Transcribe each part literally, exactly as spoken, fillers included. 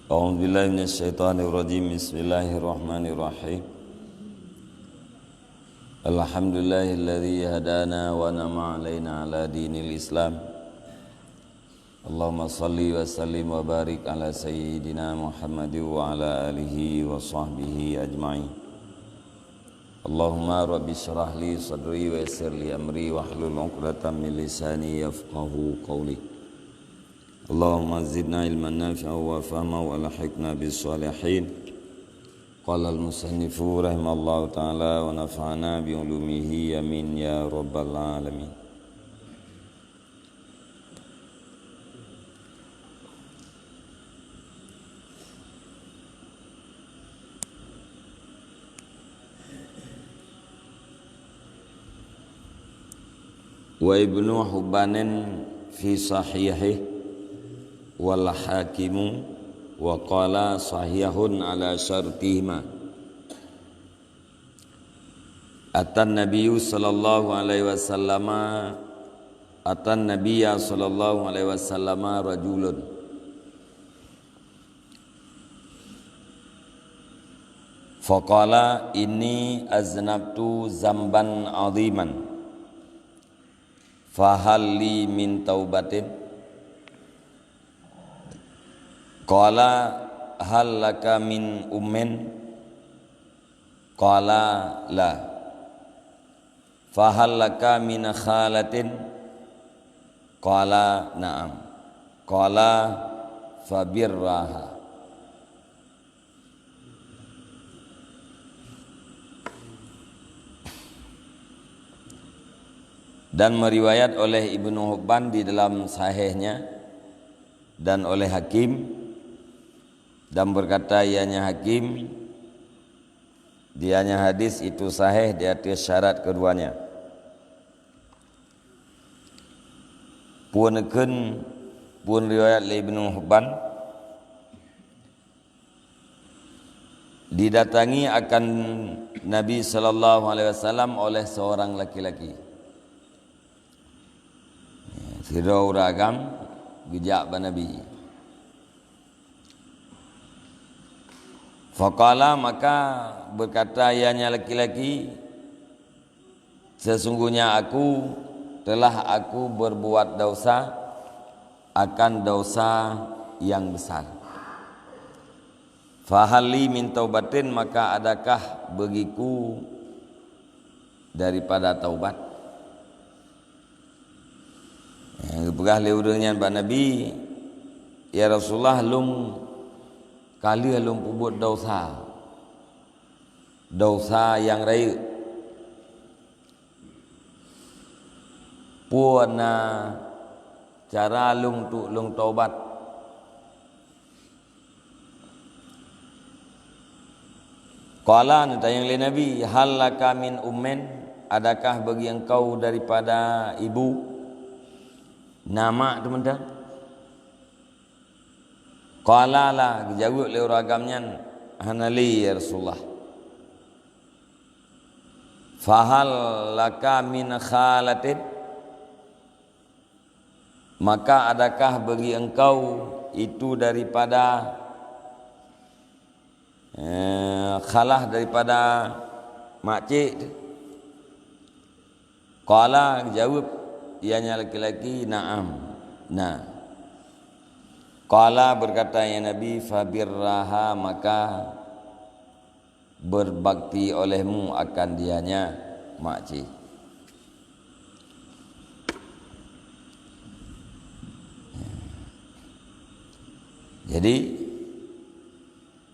أعوذ بالله من الشيطان الرجيم. بسم الله الرحمن الرحيم. الحمد لله الذي هدانا ونعم علينا على دين الإسلام. اللهم صل وسلم وبارك على سيدنا محمد وعلى آله وصحبه أجمعين. اللهم رب اشرح لي صدري ويسر لي أمري واحلل عقدة من لساني يفقهوا قولي. اللهم زدنا علما نافعا وفهما وألحقنا بالصالحين. قال المصنف رحمه الله تعالى ونفعنا بعلومه آمين يا رب العالمين. Wa Ibnu Hibbanin fi sahihi wal Hakimu wa qala sahihun ala syartihima. Atan Nabiyyu sallallahu alaihi wasallama, atan Nabiyya sallallahu alaihi wasallama rajulun. Faqala, "Inni aznabtu zamban aziman. Fahal li min taubatin?" Qala, "Hal laka min ummin?" Qala, "La." "Fahal laka min khalatin?" Qala, "Na'am." Qala, "Fabirraha." Dan meriwayat oleh Ibnu Hibban di dalam sahihnya dan oleh Hakim, dan berkata ianya Hakim, dianya hadis itu sahih di atas syarat keduanya. Pun kheun, pun riwayat lé Ibnu Hibban, didatangi akan Nabi sallallahu alaihi wasallam oleh seorang laki-laki. Sidroe ureueng agam geujak bak Nabi. Faqala, maka berkata ianya laki-laki, "Sesungguhnya aku telah aku berbuat dosa akan dosa yang besar. Fahal li min taubatin, maka adakah bagiku daripada taubat?" Nyang geupeugah lé ureueng nyan bak Nabi, "Ya Rasulullah, lôn ka lheueh lôn peubuet desya, desya nyang rayeuk. Peue na cara lôn untuk lôn taubat?" Qala, neutanyong lé Nabi, "Hal laka min ummin? Adakah bagi engkau daripada ibu?" Na mak teuh mantong? Qala la, geujaweueb lé ureueng agam nyan, "Hana lé, ya Rasulullah." "Fahal laka min khalatin?" Maka adakah bagi engkau itu daripada, eh, khalah daripada makcik? Qala, jaweueb ianya laki-laki, "Na'am, na." Qala, berkata ya Nabi, "Fabirraha, maka berbakti olehmu akan dianya, makcik." Jadi,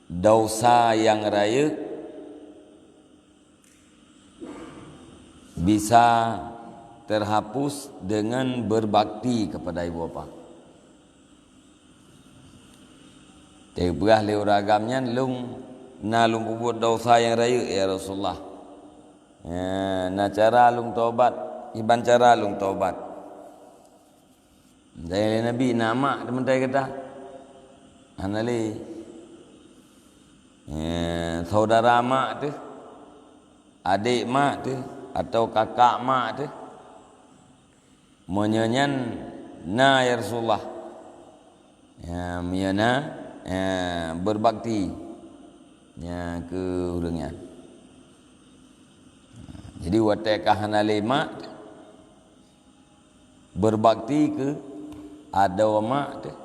desya nyang rayeuk bisa terhapus dengan berbakti kepada ibu bapa. Teupeugah lé ureueng agam nyan, "Lôn na lôn peubuet desya nyang rayeuk, ya Rasulullah. Ya, na cara lôn taubat, kiban cara lôn taubat?" Tanyong lé Nabi, "Na mak teuh mantong gata?" Hana lé. Ya, saudara mak teuh, adék mak teuh, atau kakak mak teuh? Meunyoe nyan na, ya Rasulullah. Ya, meunyoe na, eh, berbakti, ya, keu ureuëng nyan. Jadi watée ka hana lé mak, berbakti keu adoe mak teuh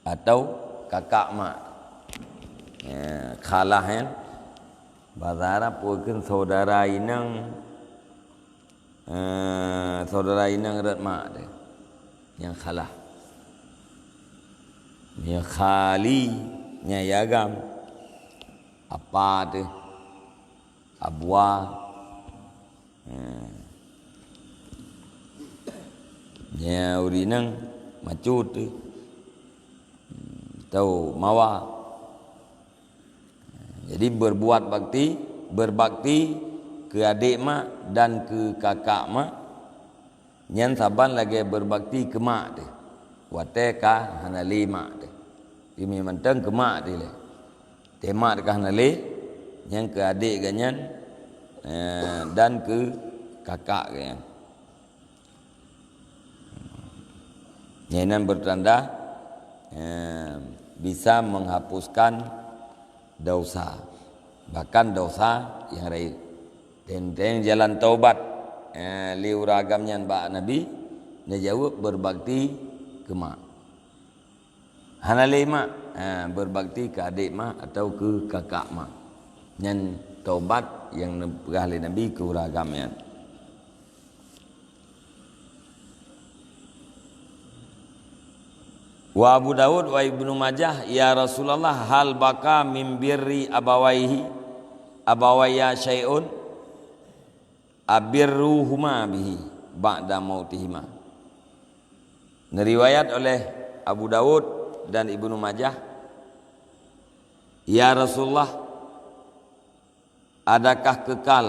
atau kakak mak. Ya, khalah nyan bahasa Arab peue kheun saudara inong, eh, saudara inong rot mak teuh. Nyang khalah. Nyang khali, nyang yagam. Apa teuh? Abua. Hmm. Nya ureuëng inong macut teuh. Hmm, tau mawa. Jadi berbuat bakti, berbakti keu adék mak dan keu kakak mak, nyan saban lagée berbakti keu mak teuh. Watée ka hana lé mak teuh. Tapi mantong keu mak teuh lé. Teuma ka hana lé, nyang keu adék geuh nyan, eh, dan keu kakak geuh nyan. Nyan bertanda, eh, bisa menghapuskan dosa. Bahkan dosa yang lain. Teuntang jalan taubat, eh, lé ureuëng agam nyan bak Nabi, neujaweueb berbakti keu mak. Hana lé mak, ha, berbakti keu adék mak atau keu kakak mak. Nyan taubat nyang neupeugah lé Nabi keu ureuëng agam nyan. Wa Abu Daud wa Ibnu Majah, "Ya Rasulullah, hal baka min birri abawaihi, abawaya syai'un?" Abirruhuma bihi ba'da mautihima. Neriwayat oleh Abu Daud dan Ibnu Majah, "Ya Rasulullah, adakah kekal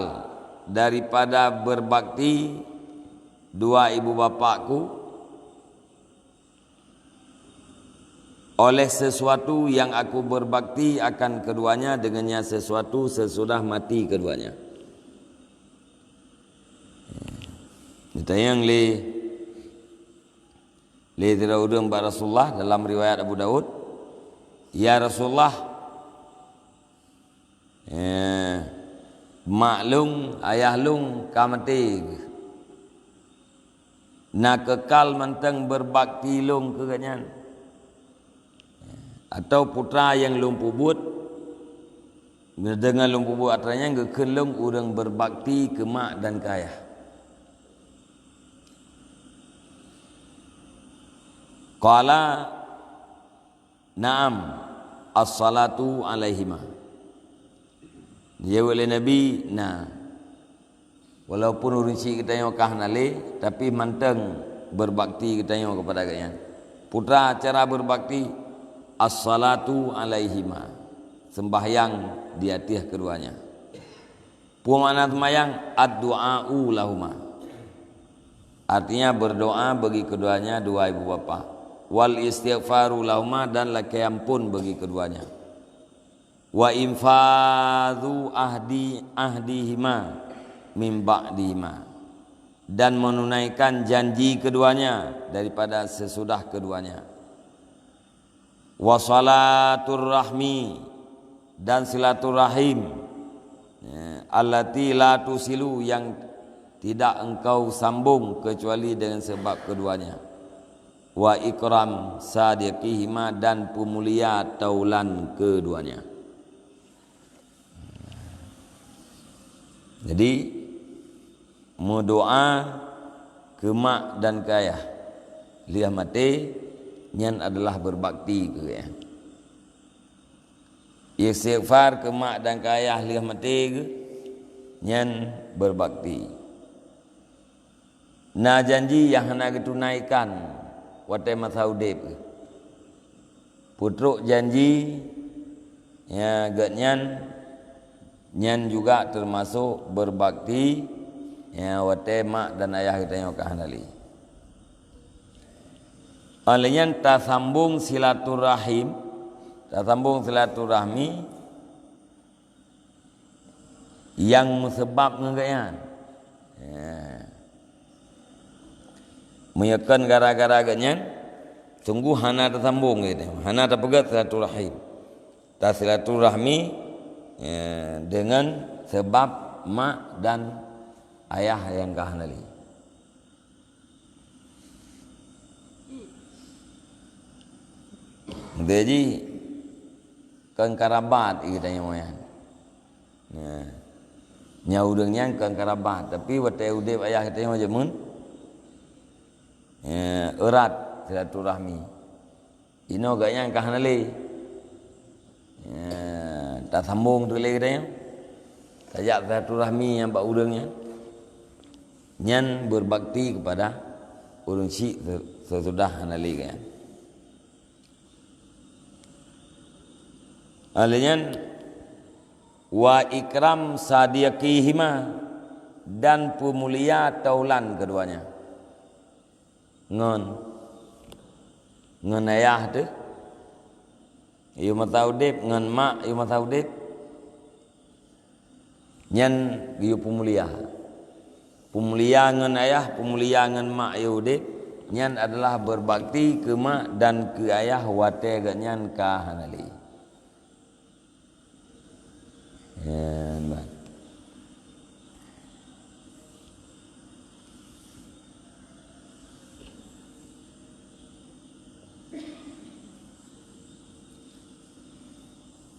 daripada berbakti dua ibu bapakku?" Oleh sesuatu yang aku berbakti akan keduanya, dengannya sesuatu sesudah mati keduanya. Ditanyong lé, lé sidroe ureuëng bak Rasulullah dalam riwayat Abu Daud, "Ya Rasulullah, eh, mak lôn, ayah lôn ka maté. Na kekal mantong berbakti lôn keu gobnyan? Atau putra nyang lôn peubuet, deungon lôn peubuet atra nyan geukheun lôn ureuëng berbakti keu mak dan keu ayah?" Qala, "Na'am, as-salatu alaihima." Jaweueb lé Nabi, "Na." Walaupun ureuëng syiek geutanyoe ka hana lé, tapi mantong berbakti geutanyoe kepada gobnyan. Putra cara berbakti, as-salatu alaihima, sembahyang di ateueh keduanya. Peue makna seumayang? Ad-du'a'u lahuma. Artinya berdoa bagi keduanya dua ibu bapa. Wal istighfaru lahuma, dan lakée ampun bagi keduanya. Wa infadhu ahdi, ahdihima min ba'dihima. Dan menunaikan janji keduanya daripada sesudah keduanya. Wa salatur rahmi, dan silaturahim, ya, allati la tusilu, yang tidak engkau sambung kecuali dengan sebab keduanya. Wa ikram sadiqihima, dan peumulia taulan keduanya. Jadi, meudoa keu mak dan keu ayah lheueh maté, nyan adalah berbakti keu ayah. Istighfar keu mak dan keu ayah lheueh maté geuh, nyan berbakti. Na janji nyang hana geutunaikan watée masa udeb geuh. Peutrok janji, ya, geuhnyan, nyan juga teumasok berbakti, ya, watée mak dan ayah geutanyoe ka hana lé. Óh lheueh nyan tasambong silaturahim, tasambong silaturahmi nyang meuseubab ngon geuhnyan. Ya. Meunyoe kon gara-gara geuhnyan, Sungguh hana tasambong, kata, hana tapeugét silaturahim. Tasilaturahmi, eh, dengan sebab mak dan ayah nyang ka hana lé. Jadi, kon karabat geutanyoe nyan. Nah, nyan ureuëng nyan kon karabat, tapi watée udeb ayah geutanyoe jameun, eh, erat silaturahmi. Inoe gobnyan ka hana lé. Ya, tasambong teuk lé geutanyoe. Tajak silaturahmi nyang bak ureuëng nyan. Nyan berbakti kepada ureuëng syik se-, sesudah hana lé gobnyan. Lheueh nyan, wa ikram sadiqihima, dan peumulia taulan keduanya. Ngon, ngon ayah teuh, yôh masa udeb, ngon mak yôh masa udeb, nyan geuyue peumulia. Peumulia ngon ayah, peumulia ngon mak yôh udeb, nyan adalah berbakti keu mak dan keu ayah watée gobnyan ka hana lé. Nyan ban.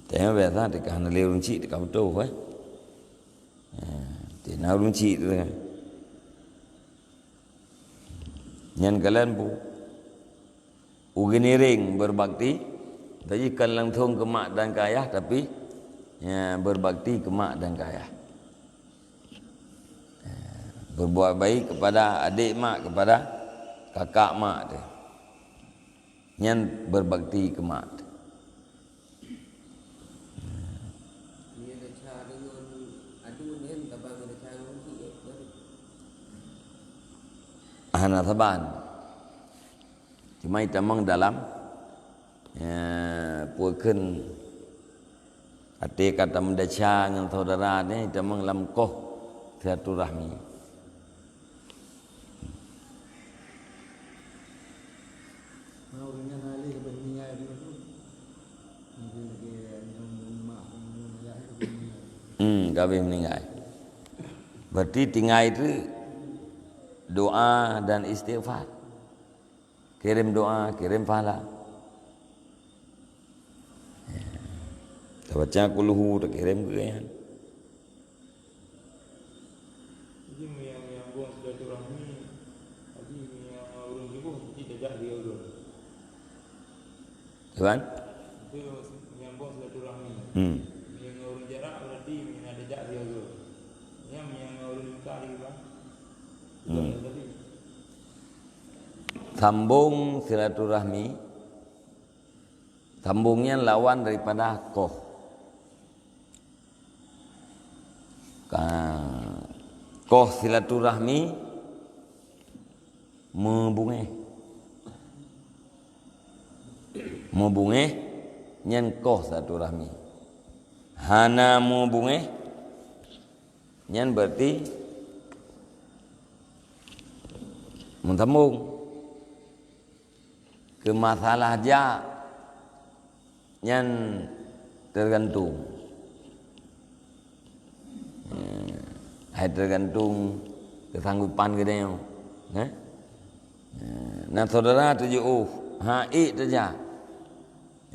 Tanyoe biasa teuka hana lé ureuëng chik teuka beutôi, eh. Ha, teuka na ureuëng chik teuka. Nyan kalon bu-, ugeuniréng berbakti, tapi kon langsong keu mak dan keu ayah, tapi, ya, berbakti keu mak dan keu ayah. Ya, berbuat baik kepada adik mak, kepada kakak mak teuh. Nyan berbakti keu mak teuh. Hana saban. Cuma itamong dalam, ya, peue kheun até ka tameudaca ngon saudara nyan, itamong lam koh silaturahmi. Hmm, ka habéh meuninggai. Berarti tinggai tu doa dan istighfar. Kirim doa, kirim pahala. Tabaca kulhu, takirim keu nyan. Jadi, meunyoe nyambong silaturahmi, jadi meunyoe ureueng jiboh, jadi tajak di ureueng. Tuan? Itu nyambong silaturahmi. Hmm. Meunyoe ureueng jarak, berarti meunyoe tajak di ureueng. Nyang meunyoe ureueng dekat lagi, Bang. Hmm. Tadi. Sambong silaturahmi. Sambong nyan lawan daripada koh. Ka, koh silaturahmi meubungéh. Meubungéh nyan koh silaturahmi. Hana meubungéh nyan berarti meusambong. Keu masalah jak nyan teugantung. Eh, hai teugantung keusanggupan geutanyoe. Eh? Eh, na syedara teujiôh, han ék tajak.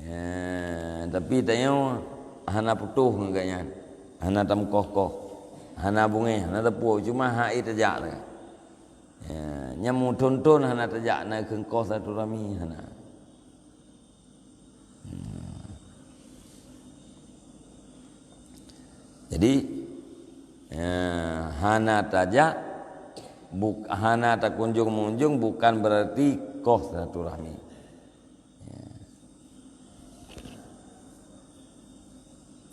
Eh, tapi tanyoe hana putôh ngon gobnyan. Hana tameukoh-koh. Hana bungéh, hana teupeu, cuma han ék tajak lagée. Ya, nyan meuthon-thon hana tajak na kheun koh silaturahmi, hana. Hmm. Jadi, ya, hana tajak, buk-, hana takunjung-munjung bukan berarti koh silaturahmi. Ya.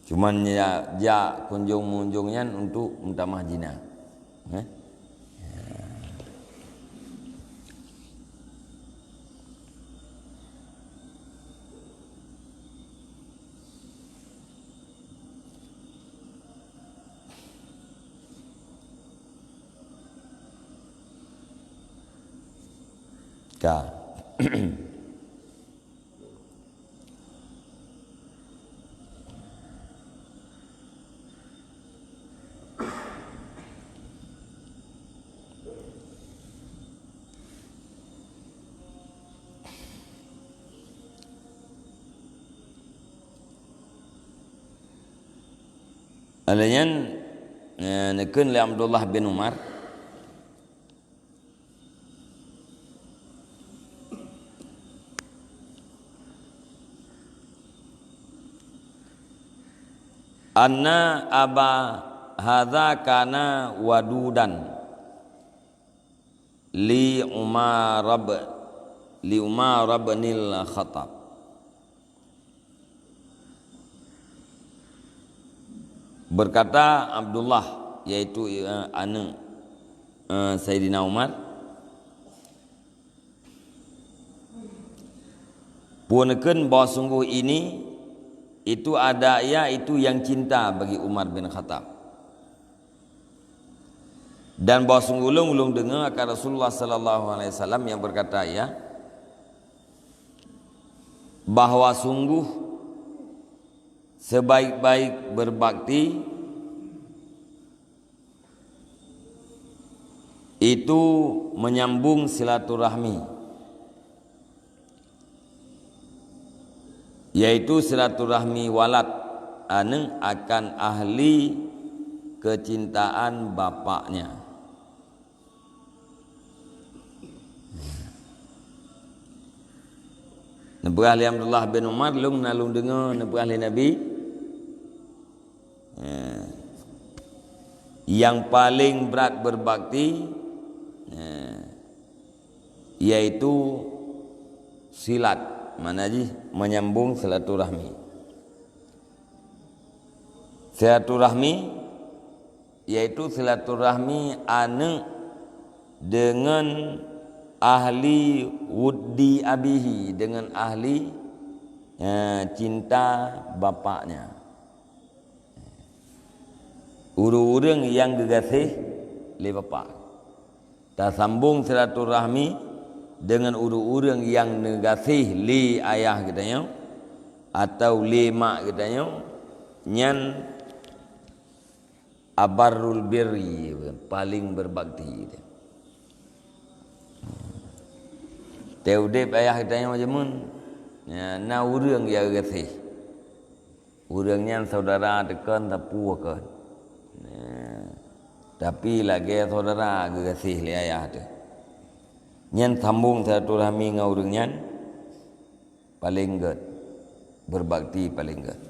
Cuman ya, jak kunjung-munjung nyan untuk meutamah jina. Eh? Ka. Lheueh nyan, eh, neukheun lé Abdullah bin Umar, "Anna aba hadza kana wadudan li Umar b-, li Umar bin Khattab." Berkata Abdullah, yaitu, eh, aneuk, eh, Saidina Umar, "Pue neukheun bahwa sungguh ini, itu ada ia itu yang cinta bagi Umar bin Khattab. Dan bahwa sungguh ulôn, ulôn deungoe akan Rasulullah sallallahu alaihi wasallam yang berkata ia, bahwa sungguh sebaik-baik berbakti itu menyambung silaturahmi, yaitu silaturahmi walad aneuk akan ahli kecintaan bapaknya." Neupeugah lé Abdullah bin Umar, "Lôn na lôn deungoe neupeugah lé Nabi, eh, nyang paleng brat beubakti, eh, yaitu silat, makna jih menyambung silaturahmi." Silaturahmi, yaitu silaturahmi aneuk deungon ahli wuddi abihi, deungon ahli, eh, cinta bapaknya. Ureuëng-ureuëng nyang geugaséh lé bapak. Tasambong silaturahmi deungon ureuëng-ureuëng nyang neugaséh lé ayah geutanyoe atawa lé mak geutanyoe, nyan abarrul birri, paleng beubakti. Teuh udeb ayah geutanyoe jameun, na ureuëng nyang geugaséh. Ureuëng nyan saudara teuh kon, sapeue kon. Nah, tapi lagée saudara geugaséh lé ayah teuh. Nyan sambong silaturahmi ngon ureuëng nyan paleng gét, beubakti paleng gét.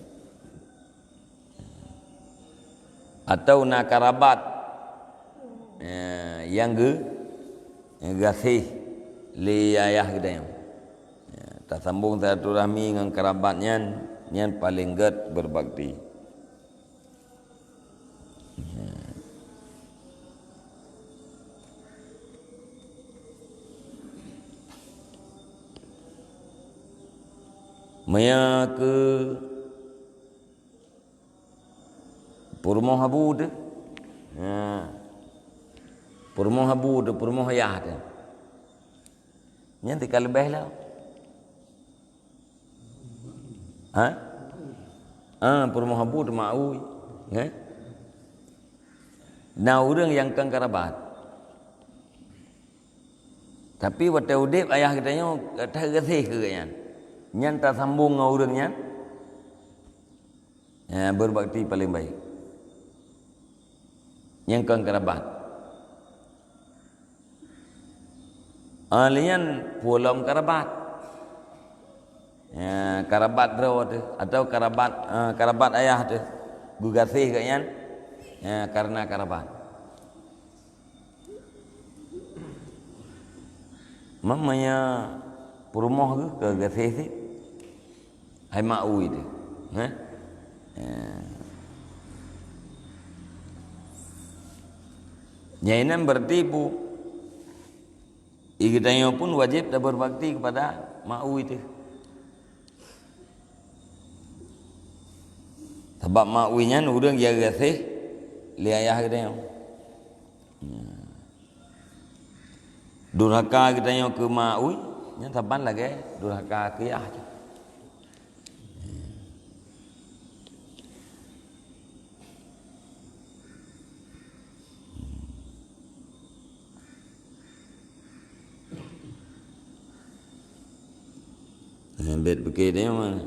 Atawa na karabat, eh, nyang geu-, nyang geugaséh lé ayah geutanyoe. Ya, tasambong silaturahmi ngon karabat nyan, nyan paleng gét beubakti. Ya. Meunyoe keu peurumoh abu teuh, ya, peurumoh abu teuh, peurumoh ayah teuh, nyan tika leubeh lom. Ha? Ah, peurumoh abu teuh maui. Eh? Na ureuëng nyang kon karabat. Tapi watée udeb ayah geutanyoe, teugaséh keu geuhnyan. Nyan tasambong ngon ureuëng nyan. Ya, beubakti paleng baik. Nyang kon karabat. Ah, lé nyan peue lom karabat. Ya, karabat droe teuh, atawa karabat, eh, karabat ayah teuh. Geugaséh geuhnyan, ya, kareuna karabat. Meunyoe peurumoh geuh ka geugaséh cit, hai maui teuh. Heh? Eh. Nyan inan berarti pu-, i geutanyoe pun wajéb tabeubakti keupada maui teuh. Sabab maui nyan ureuëng nyang geugaséh lé ayah geutanyoe. Durhaka geutanyoe keu maui, nyan saban lagée durhaka keu yah. Eh, bet pike dia mah.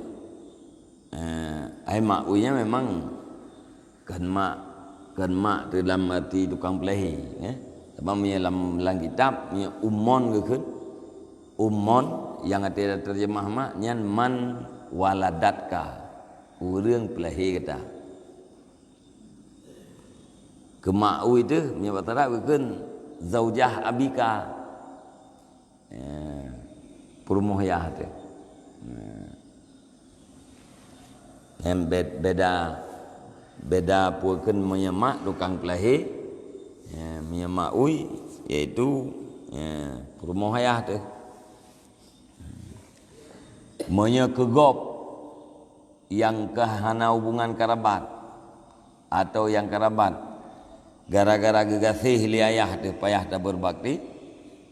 Eh, ai maui nyan memang Kon mak, kon mak tu dalam arti tukang peulahé, eh. Sabab meunyoe lam, lam kitab, meunyoe ummon geukheun, ummon nyang até terjemah mak, nyan man waladatka, ureuëng peulahé gata. Keu mak ui teuh, meunyoe bak Arab geukheun zaujah abika. Ya, peurumoh yah teuh. Ya. Nyan be-, beda, beda peue kheun meunyoe mak tukang peulahé, ya, meunyoe mak ui, yaitu, ya, peurumoh yah teuh. Meunyoe keu gob, nyang ka hana hubungan karabat, atau nyang karabat, gara-gara geugaséh lé ayah teuh payah tabeurbakti,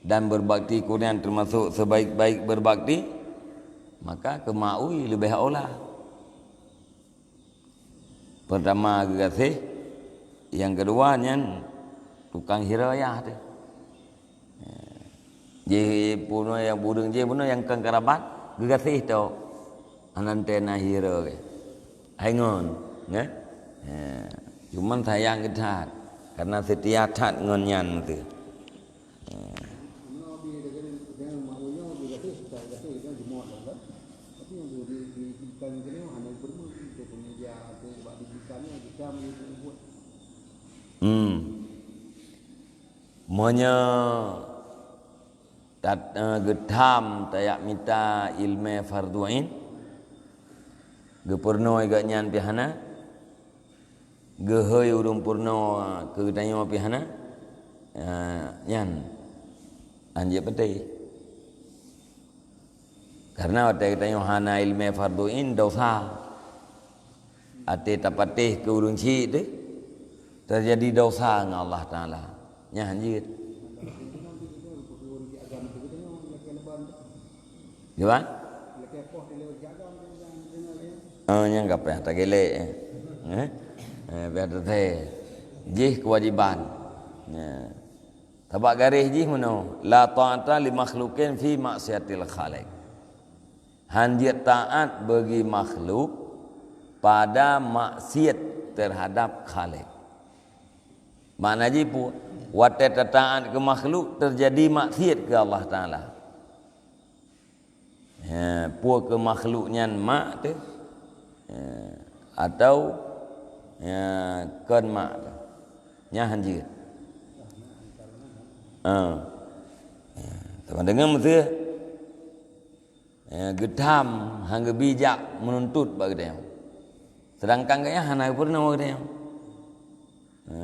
dan beurbakti keu nyan teumasok sebaik-baik beurbakti, maka keu mak ui leubeh aula. Peurtama geugaséh, nyang keudua nyan tukang hireue ayah teuh. Jih peunoh nyang budeueng jih peunoh nyang kon karabat geugaséh tok. Anan tena hireue. Hai ngon, nggak? Ya. Cuman sayang geuh that karena seutia that ngon nyan teuh. Ya. Hmm. Meunyoe tat-, eh, geutham tajak mita ileumèe fardhu ain, geupeurunoe geuh nyan pih hana, geuhôi ureuëng peurunoe keu geutanyoe pih hana, eh, nyan hanjeuet patéh. Karena watèe geutanyoe hana ileumèe fardhu ain, dosa. Até tapatéh keu ureuëng chik teuh, teujadi dosa ngon Allah Taala. Nyan jeuet. Gimana? Oh, nyang ka payah tagélek, eh. Eh? Eh, payah teuté. Jih kewajiban. Ya. Sabab garéh jih meunoe, la ta'ata li makhluqin fi maksiatil khaliq. Hanjeuet taat bagi makhluk pada maksiat terhadap Khaliq. Makna jih peue? Watèe tataat keu makhluk, teujadi maksiat keu Allah Taala. Ya, peue keu makhluk nyan mak teuh? Ya, atau, ya, kon mak teuh? Nyan hanjeuet. Ha. Ya, sama dengan meusieu. Ya, geutham han geubi jak meununtut bak geutanyoe. Sedangkan gobnyan hana geupeurunoe geutanyoe. Ha,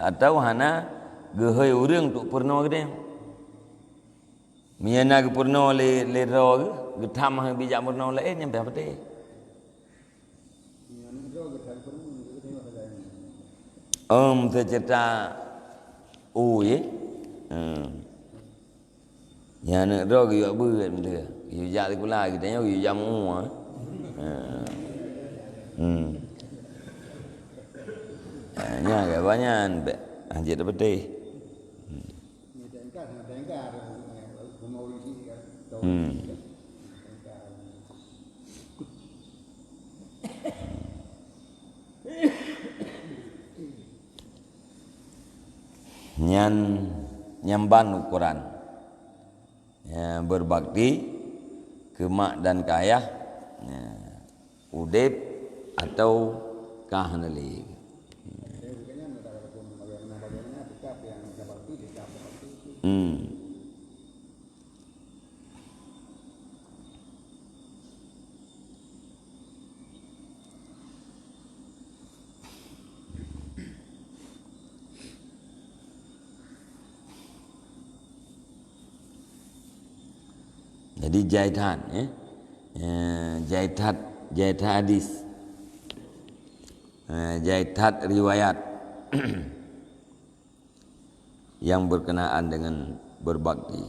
atau hana geuhôi ureuëng untuk peurunoe geutanyoe. Meunyoe na geupeurunoe lé, lé droe geuh, geutham han geubi jak meurunoe laén, nyan payah patéh. Em, teuceurita u, ya? Hmm. Nyan aneuk droe geuyue beuet meuteue. Geuyue jak sikula, geutanyoe geuyue jak meu-ue. Ha. Hmm. Ha, nyan ka banyan, bèk hanjeuet tapatéh. Hmm. Hmm. Nyan, nyan ban ukoran. Ya, berbakti keu mak dan keu ayah, ya, udeb atau ka hana lé. Hmm. Jadi, jai that, ya. Ya, jai that, jai that hadis. Ya, jai that riwayat. Yang berkenaan dengan berbakti.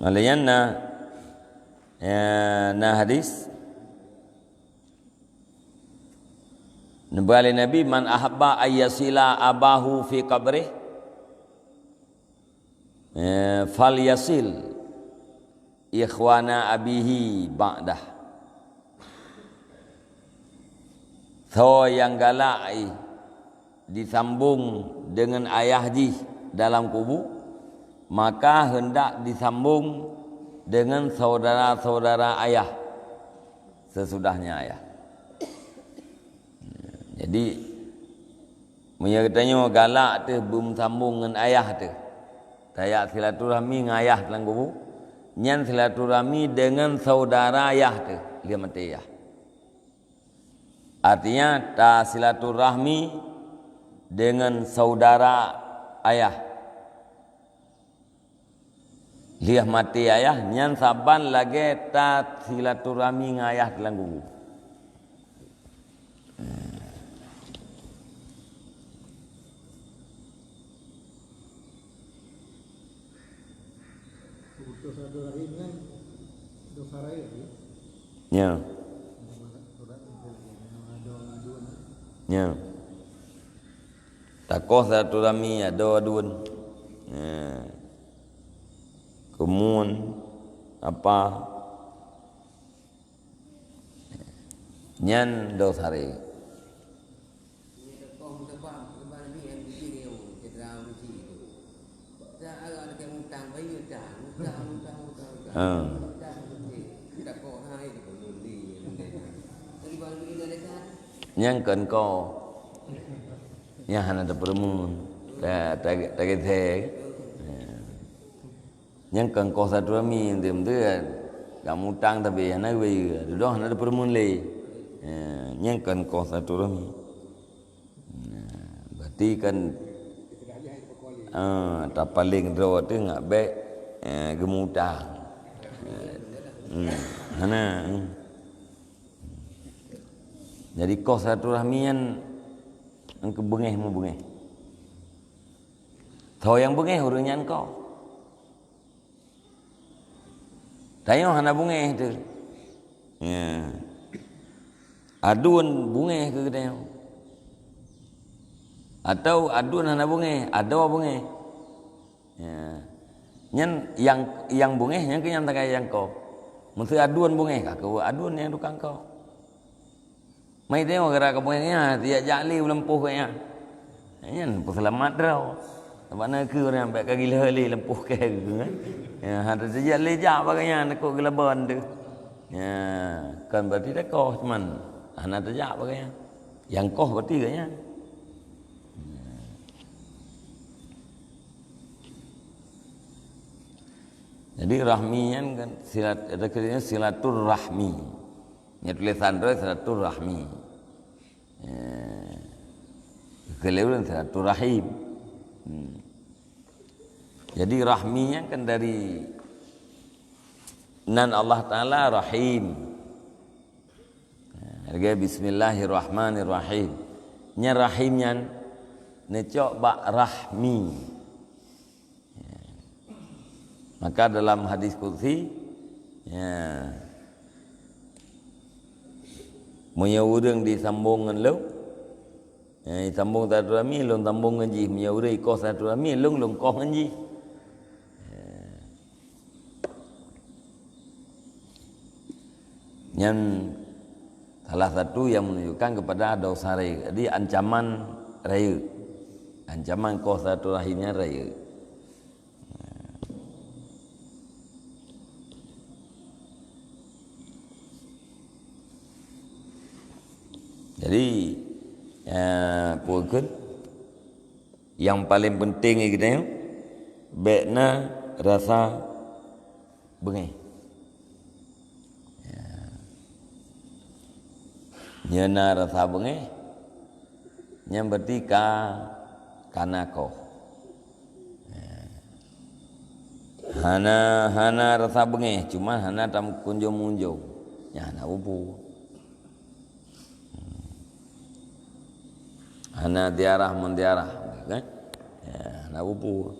Laén na, ya, na hadis. Neuba lé Nabi, "Man ahabba ayyasila abahu fi qabrih, Eh, falyasil ikhwana abihi ba'dah. Soe nyang galak jih disambong deungon ayah jih dalam kubu, maka hendak disambong deungon saudara-saudara ayah sesudahnya ayah. Jadi, meunyoe geutanyoe galak teuh beusambong ngon ayah teuh, tajak silaturahmi ngon ayah teuh lam kubu, nyan silaturahmi deungon saudara ayah teuh lheueh maté ayah. Artinya, tasilaturahmi deungon saudara ayah. Lheueh maté ayah, nyan saban lagée tasilaturahmi ngon ayah teuh lam kubu. Putus silaturahim kan dosa rayeuk, ya? Ya. Ya. Takoh silaturahmi adoe aduen. Ya. Keumuen apa? Nyan dosa rayeuk. Ha. Nyang kon ko. Nyang hana teupeureumeun. Ta-, ta-, tageusé. Ya. Nyang kon koh silaturahmi, enteuk-enteuk ka mutang tapi hana geubayeue, dudoe hana teupeureumeun lé. Ha, nyang kon koh silaturahmi. Nah, berarti kan, ah, tapaleng droe teuh ngat bék, eh, geumutang. Hmm, hana. Jadi koh silaturahmi nyan engkeu beungéh-meubeungéh. Soe nyang beungéh ureuëng nyan koh. Tanyoe hana beungéh teuh. Ya. Aduen beungéh keu geutanyoe. Atau aduen hana beungéh, adoe beungéh. Ya. Nyan nyang, nyang beungéh nyan keuh nyang takai nyang koh. Meuseu aduen beungéh, ka keu aduen nyang tukang koh. Mai teuh gara ka beungéh nyan, sijak jak lé u lampôh geuh nyan. Nyan peuseulamat droe. Sabab na keu ureuëng bék ka gila lé lampôh kée geuh kan. Ya, hana sijak lé jak bak geuh nyan, takot geulaban teuh. Ya, kan berarti takoh cuman hana tajak bak geuh nyan. Nyang koh berarti geuh nyan. Jadi rahmi nyan kan silat, ada keuliran silaturrahmi. Nya tulisan droe silaturrahmi. Eh, keliru silaturahim. Hmm. Jadi rahmi nyan kan dari nan Allah Taala Rahim. Nah, lagée bismillahirrahmanirrahim. Nya rahim nyan neucok bak rahmi. Maka dalam hadis qudsi, ya, meunyoe ureuëng disambong ngon lôn, ya, disambong silaturahmi, lôn sambong ngon jih. Meunyoe ureuëng ikoh silaturahmi, lôn, lôn koh ngon jih. Ya. Nyan salah satu yang menunjukkan kepada dosa rayeuk. Jadi ancaman rayeuk. Ancaman koh silaturahim nyan rayeuk. Jadi, eh, peue kheun? Nyang paleng penting lé geutanyoe, bék na rasa beungéh. Ya. Nyoe na rasa beungéh, nyan berarti ka, ka na koh. Ya. Hana, hana rasa beungéh, cuma hana tameukunjong-munjong. Nyan hana peue-peue. Hana ziarah menziarah, kan? Ya, hana peue-peue.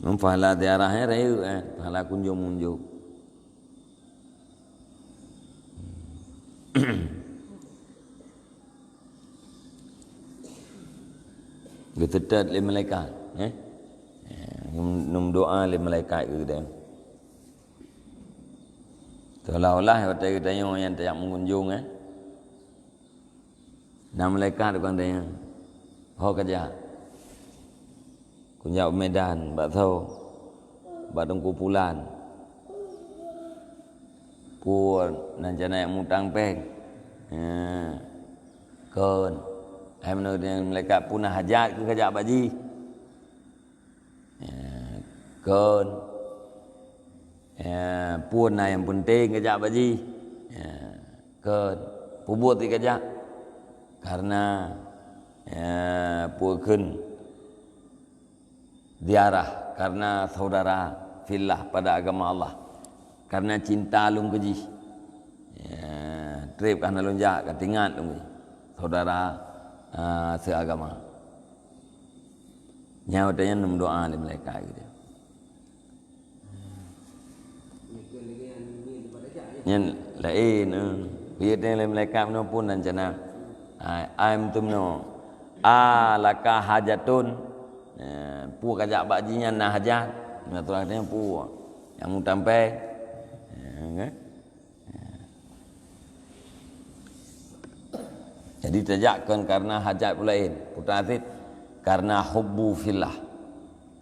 Nyan pahala ziarah nyan rayeuk, eh, pahala kunjong-munjong. Geuseutôt lé malaikat, eh? Eh, num-, num doa lé malaikat keu geutanyoe. Seolah-olah watée geutanyoe nyang tajak meukunjong, eh? Na malaikat tukang tanya, "Ho ka jak?" "Kujak u Medan, bak soe?" "Bak Teungku Pulan." "Peue nan cana jak mutang péng?" "Nya, kon." Hai meunurot malaikat, "Peue na hajat keu ka jak bak jih?" "Nya, kon." "Nya, peue na nyang peunteng ka jak bak jih?" "Nya, kon." "Peue buet ka jak?" "Karena, nya, peue kheun, ziarah karena saudara fillah pada agama Allah, karena cinta lôn keu jih. Ya, treb ka hana lôn jak, ka teuingat lôn keu jih, saudara, ah, seagama." Nyan watée nyan meudoa lé malaikat gitu. Nyan laén, eh. Piye teuh lé malaikat meunoe pun rencana. Ai, ai meuteumeunoe. "A laka hajatun?" Eh, peue ka jak bak jih nyan na hajat? Nah, tu artinya peue? Nyang meutampai. Ya, kan? Jadi tajak kon karena hajat peue laén. Putra Aziz, karena hubbu fillah.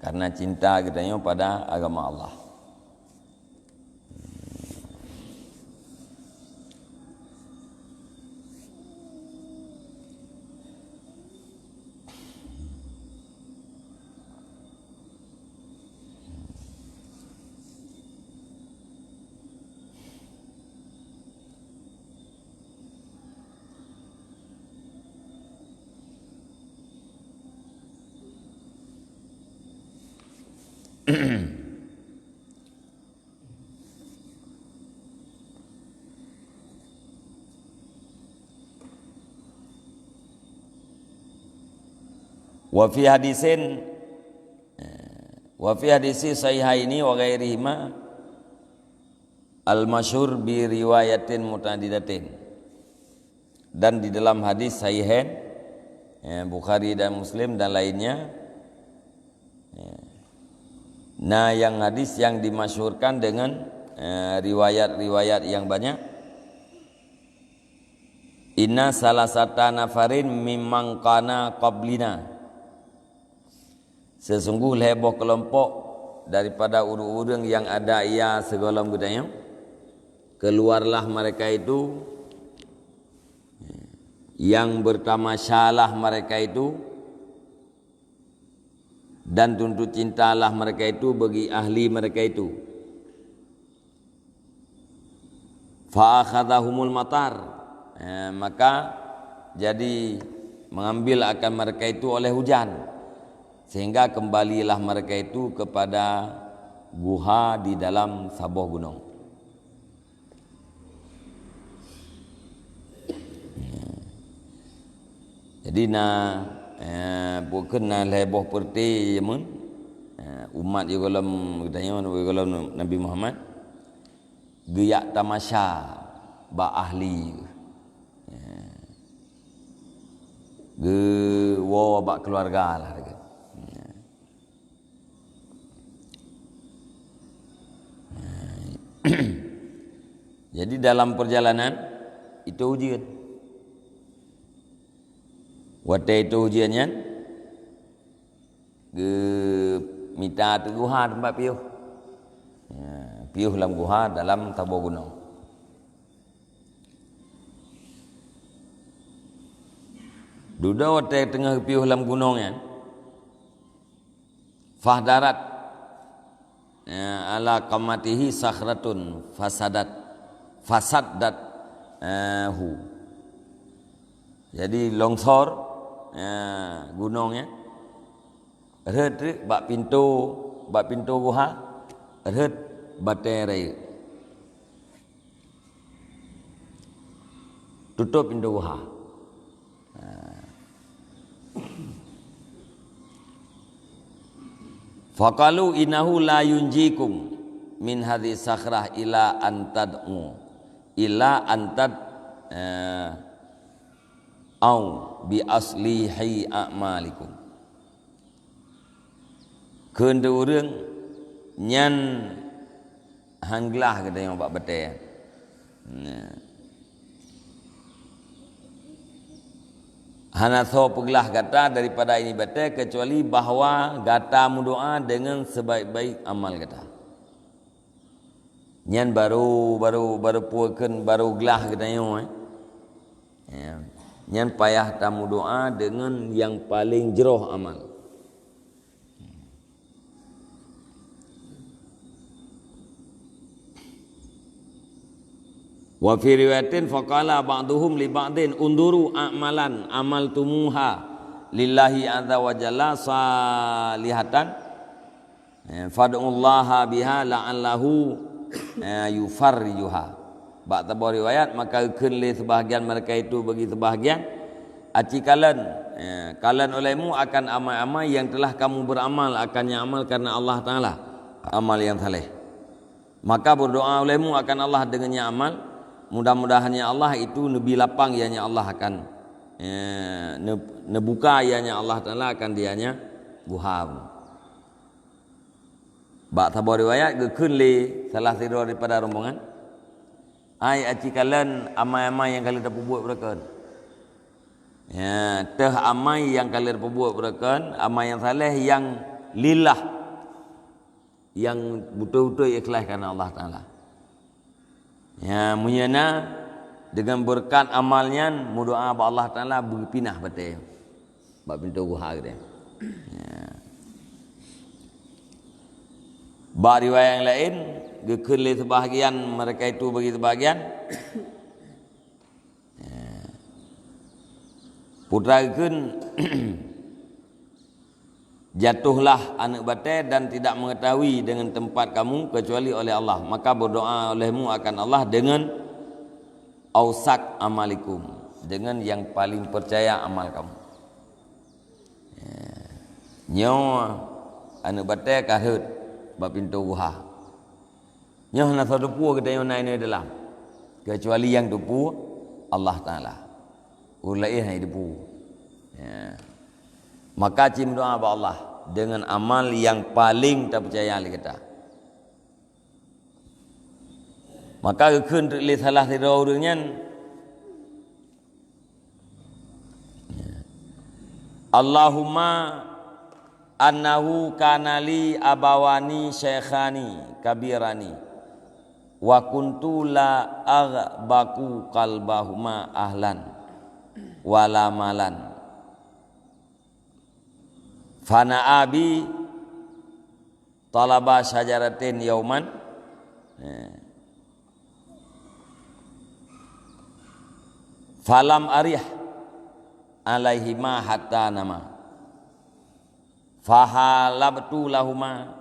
Karena cinta geutanyoe pada agama Allah. Wa fi hadisin, wa fi hadisi sahihaini wa ghairihima al-masyhur bi riwayatin muta'addidatin. Dan di dalam hadis sahihain, ya, Bukhari dan Muslim dan lainnya, ya, nah, yang hadis yang dimasyhurkan dengan, eh, riwayat-riwayat yang banyak. Inna salasata nafarin mimman kana qablina. Sesungguh lhée boh keulompok daripada ureuëng-ureuëng nyang ada ia sigohlom geutanyoe, keluarlah mereka itu, yang bertamasyalah mereka itu, dan tuntut cintalah mereka itu bagi ahli mereka itu. Fa akhadhahumul matar, eh, maka jadi mengambil akan mereka itu oleh hujan, sehingga kembalilah mereka itu kepada guha di dalam saboh gunong. Jadi na, eh, bukon na lhée boh peureuté jameun, eh, umat jigohlom geutanyoe, jigohlom Nabi Muhammad, geujak tamasya bak ahli. Eh, geuwoe bak keuluwarga lah. Jadi dalam perjalanan, itôh ujeuen. Watée itôh ujeuen nyan, geumita ateueh guha teumpat piôh. Ya, piôh lam guha dalam saboh gunong. Dudoe watée teungoh piôh lam gunong nyan, fahdarat, ya, ala qamatihi sakhratun fasadat, fasaddat, eh, hu. Jadi longsor, ya, gunong, ya. Rhot, rhot bak pintoe, bak pintoe guha, rhot batée rayeuk. Tutôp pintoe guha. Faqalu innahu la yunjikum min hadhihi sakhrah illa an tad'u, illa an tad-, eh, au bi aslihi a'malikum. Kheun teu ureuëng nyan han glah geutanyoe bak batée. Nah. Hana soe peuglah gata daripada ini batée, kecuali bahwa gata meudoá deungon sebaik-baik amal gata. Nyan baru, baru, baru peue kheun, baru glah geutanyoe, eh. Ya. Nyan payah tameudoá deungon nyang paleng jroh amal. Wa fi riwayatin, faqala ba'duhum li ba'din, "Unzuru a'malan amaltumuha lillahi azza wa jalla salihatan, eh, fad'ullaha biha la'allahu, eh, yufarrijuha." Bak saboh riwayat, maka geukheun lé seubahgian mereka itu bagi seubahgian, "Aci kalon, eh, kalon olehmu akan amai-amai yang telah kamu beramal akan nyang amal karena Allah Taala, amal yang saleh. Maka berdoa olehmu akan Allah dengan nyang amal, mudah-mudahan ya Allah itu neubi lapang ya nya Allah akan, eh, ne-, neubuka ya nya Allah Taala akan dia nya guha." Bak saboh riwayat geukheun lé salah sidroe daripada rombongan, "Ai aci kalon amai-amai nyang ka lheueh tapeubuet beureukon." Ya, teuh amai nyang ka lheueh tapeubuet beureukon, amai nyang saleh nyang lillah, nyang beutôi-beutôi ikhlaih karena Allah Taala. Ya, meunyoe na, deungon beureukat amal nyan, meudoá bak Allah Taala beupinah batée bak pintoe guha geude. Ya. Bak riwayat nyang laén, geukheun lé seubahgian mereka itu bagi seubahgian, ya. Putra geukheun, "Jatuhlah aneuëk batée dan tidak mengetahui dengan tempat kamu kecuali oleh Allah. Maka berdoa olehmu akan Allah dengan ausak amalikum, dengan yang paling percaya amal kamu." Ya. Nyoe aneuëk batée ka rhot bak pintoe guha. Nyoe hana soe teupeu geutanyoe na inoe dalam, kecuali nyang teupeu Allah Taala. Ureuëng laén hana teupeu. Ya. Maka cit meudoá bak Allah dengan amal nyang paleng tapeucaya lé gata. Maka geukheun lé salah sidroe ureuëng nyan, "Allahumma annahu kana li abawani syaikhani kabirani, wa kuntu la aghbaqu qalbahuma ahlan wala malan. Fana abi talaba syajaratin yauman, eh, falam arih alaihima hatta nama. Fahalabtu lahuma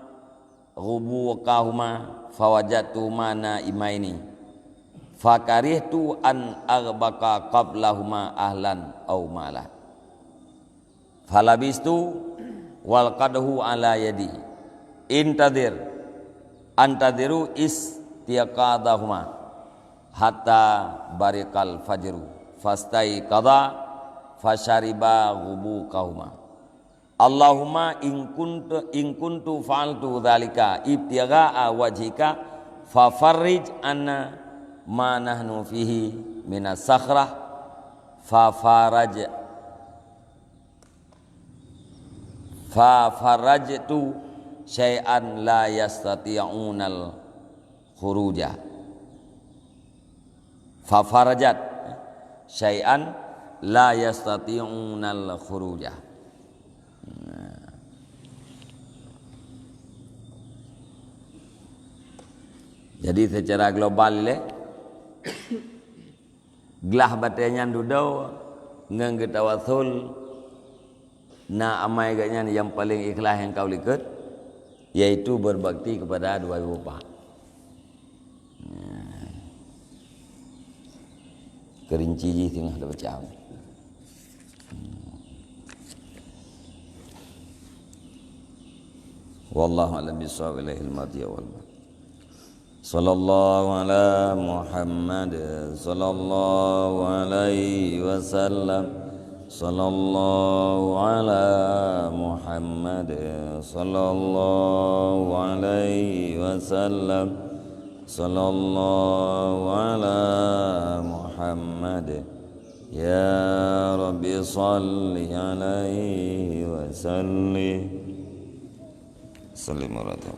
ghubuqahuma fawajadtuhuma naimaini. Fakarihtu an aghbaqa qablahuma ahlan au mala. Falabistu wal qadhu ala yadi. Intadir, antaziru istiqadahuma hatta bariqal fajru. Fastaiqadha fasyariba ghubuqahuma. Allahumma in kuntu, in kuntu fa'altu dzalika ibtigha'a wajhika fafarrij anna ma nahnu fihi minas sakhrah." Fafaraj Fa farajtu syai'an la yastati'unal khuruja. Fa farajat syai'an la yastati'unal khuruja. Jadi, secara global ilée, glah batée nyan dudoe ngon geutawasul, na amai geuh nyan nyang paleng ikhlas nyang ka likot, yaitu berbakti kepada dua ibu bapak. Nah, kerinci jih singoh teubaca. Wallahu a'lam bishawab, ilaihil marji' wal ma'ab. Sallallahu ala Muhammad, sallallahu alaihi wasallam. Sallallahu ala Muhammad, sallallahu alaihi wasallam, sallallahu ala Muhammad. Ya Rabbi salli alaihi wa sallim. Sallim marratan.